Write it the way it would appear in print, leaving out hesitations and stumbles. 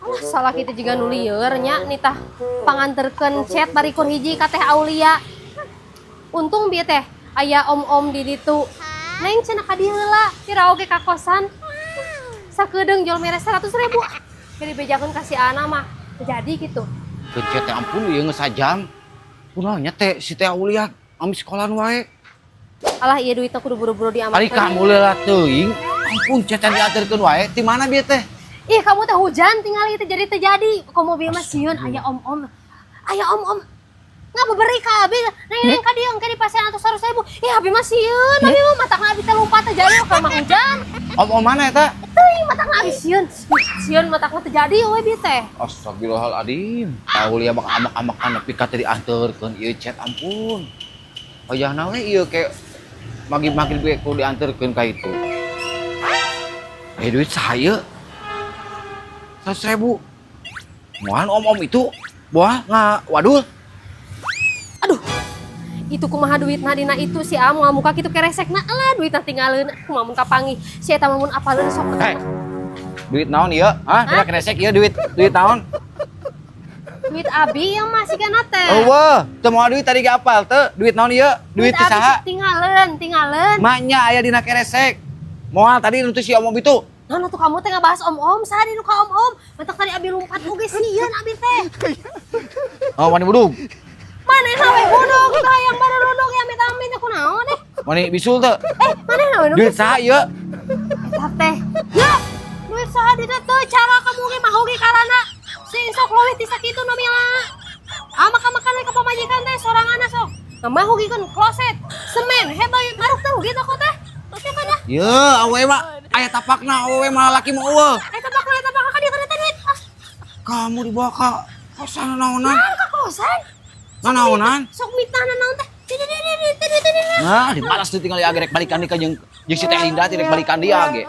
Alah, salah kita juga nu lieur nya nitah panganterkeun chat barikur hiji ka Teh Aulia. Untung bieu teh aya om-om di ditu. Neng cenah ka dieu heula, kira oge ka kosan. Sakedeung jol mere 100 ribu. Jadi bejakeun ka si Ana mah. Teu jadi gitu. Kencet teh, ampun, ieu geus sajam. Kunaon nya teh si Teh Aulia ami sekolahan wae? Alah, ieu duitna kudu buru-buru Ari diamankeun. Kamu lelah teuing. Ampun, chat dianterkeun wae. Ti mana bieu teh? Ih, kamu teh hujan tinggal itu jadi terjadi. Komo bieu mah sieun aya om-om. Aya om-om. Nggak beberi ka abi. Neng neng ka dieu engke di pasian atuh 100 ribu. Ih, abi mah sieun. Abi mah matakna abi teh lupa teh jadi ka mah hujan. Om-om mana eta? Teuing, matakna abi sieun. Sieun matakna teu jadi we bi teh. Astagfirullahaladzim. Aulia bak amak-amakan nepi ka teu dianterkeun ieu chat, ampun. Wayahna we ieu kayak magi-magi duit kudu dianterkeun ka itu. Eh, duit saya 100 ribu. Moal om-om itu buah nggak wadul. Aduh. Itu kumaha duitna dina itu si Am muka kitu keresekna, alah, duitna tinggalin kumaha mun kapanggih si eta mah mun apaleun sok. Hei, duit naon ieu? Hah? Dina keresek ieu duit duit naon? Duit abi yang masih kana teh. Eueuh, teu moal duit tadi ge apal teu? Duit naon ieu? Duit ti abi saha? Tingaleun, tingaleun. Maknya aya dina keresek. Moal tadi nu si om-om itu. Nah, tuh kamu teh ngabahas om-om, saha di nu ka om-om? Matak tadi abi lumpat oge sieun abi teh. Oh, wani budug. Manehna we budug tah hayang barudug ya amit-amit aku naon eh. Wani bisul teu? Eh, manehna we nu Duit saha ieu? Eta teh. Ya, duit saha duit teh cara kamu ge mah oge karana sing sok leuwih ti sakitu nu mila. Amak-amakan we ka pamajikan teh soranganna sok. Nah, mah hugikeun kloset, semen, hebat maruk teh hugi teh teh. Terus apa dah? Ye, awewe mah aya tapakna, awewe mah lalaki mah eueuh. Eta bakal eta bakal ka dieu teh duit. Ah, Kamu dibawa ka kosan naonan? Naon ka kosan? Nanaonan? Sok mitnah naon teh? Di di di di di di di. Nah, dibalas tuh tinggal ya rek balikan deui ka jeung jeung si Teh Linda teh rek balikan dia ge.